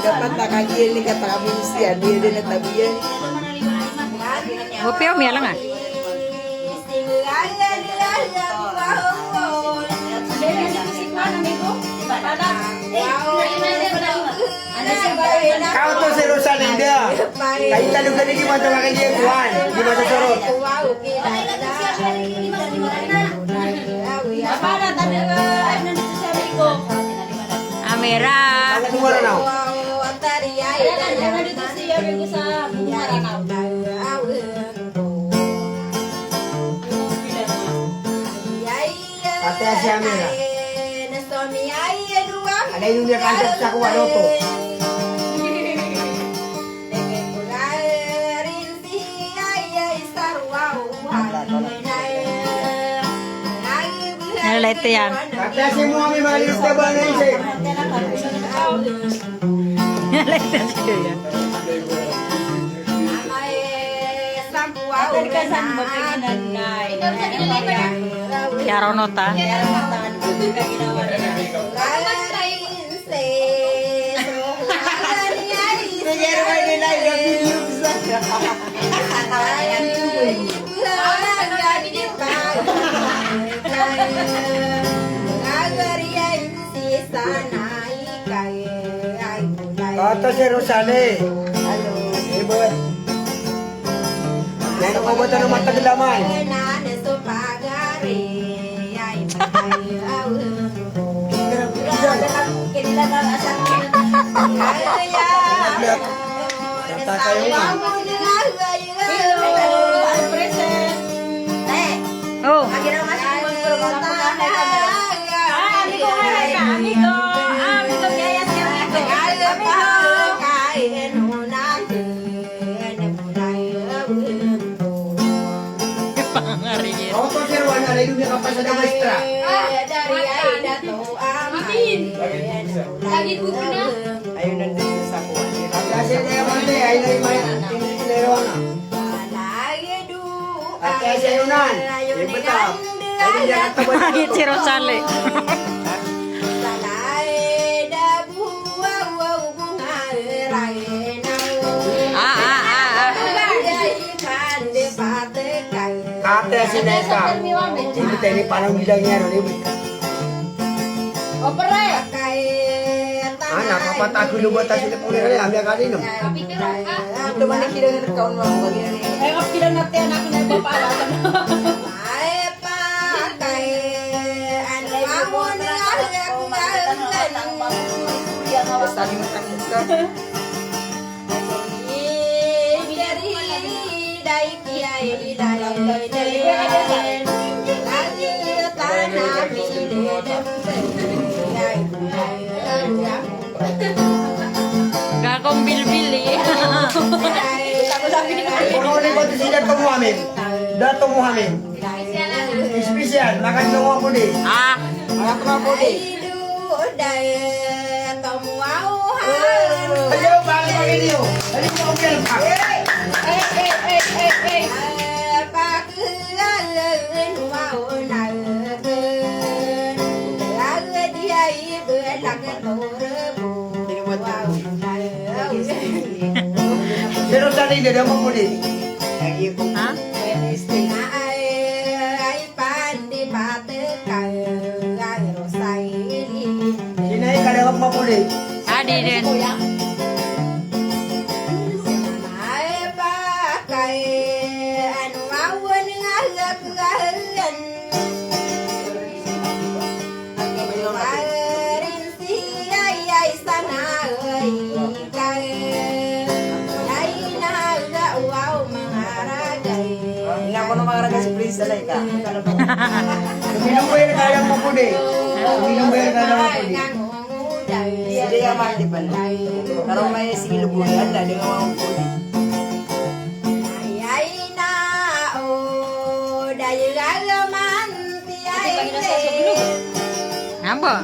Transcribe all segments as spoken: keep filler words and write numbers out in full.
Dapat na kagiya ini kata kami mesti ada, ada na tabiya. Kopi o miyalang a? Ka oto si Rosalinda. Kagiya tano gani di mato kagiya kuwan, di mato sorot. Amira. Ano mo na? Ate Asia Mira. Ada yung dia kantor sa kuwa loto. Nalalaito yan. Ate Asia mo kami mga lilos na ba na isa? Nalalaito yan. Kiyarono ta. Ata si Rosale. Iba. Nano ko ba tano mataglaman? Kata kayo nga. Oh. Amigo, amigo, amigo. Pangari. Oto si Rowan, ala yung kapasada maestra. Amin. Lagi ko na. Ayun, nandito sa kuwan. Kasi kaya mali, ayun, ayun, ayun. Ate Asia Yunan, yung bata. Ay, hindi yan ang tawag. Si Rosale. Ah, ah, ah, ah. Ate Asia Yunan. Hindi tayo ni parang bilang yan, ano, yung bata. O, pre! Ah, nakapatago na ba tayo sila po nila? Amya ka rin, no? Ito man ang kailangan ng kaunwa ko. Ay, mas kailangan natin ang akin na ba pala? Ay, pa, kay, ano, ako na, ako na, ako na. Basta di mo takot ka. Gagawing bilbil eh. Ano ni ba si Dato Muhammad? Dato Muhammad. Special, makadlong ako di. Ah. Anak na ako di. Ayaw, bakit ako di? Ano yung okay pa? Pero sa akin, hindi naman po di. Ha? Kinai ka dapat mapuli. Adi din. Ina ko na mangaragay si Prince Alay ka. Minum ba yan kaya mo po di? Minum ba yan kaya mo po di? Hindi ka mati pa na. Karong may sige lubuyan na, di ka makampuli. Ay, ay, na, o, dahil alam ang tiyay, Nabo?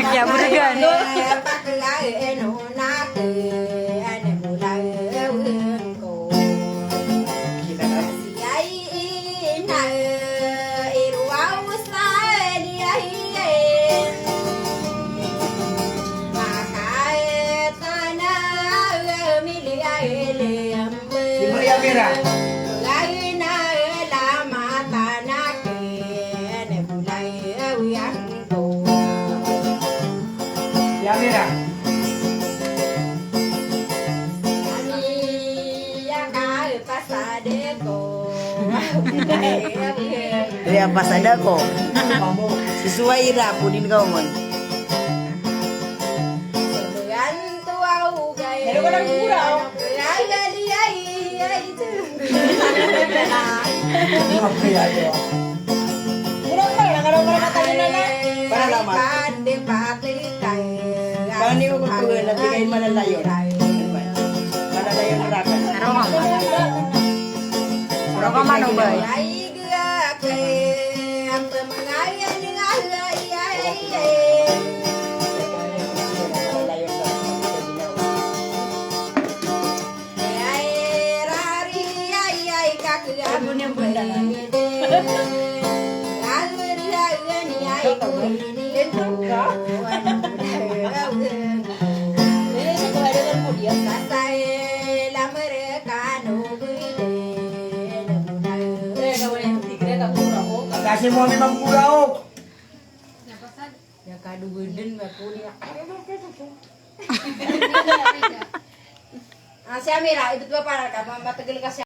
Kiyaburigan. Iya, pasad ako. Sisuway ira, pudin ka omon. Para lama. Bani ko ko na tigay malalayon. Malalayon rakan. Aro ka man. Aro ka man, Obay. Kasi mo kami magmura, o. Ya, kadogoden ba ko niya. Ah, si Amira, ibet ba para ka, ma-, mategel ka si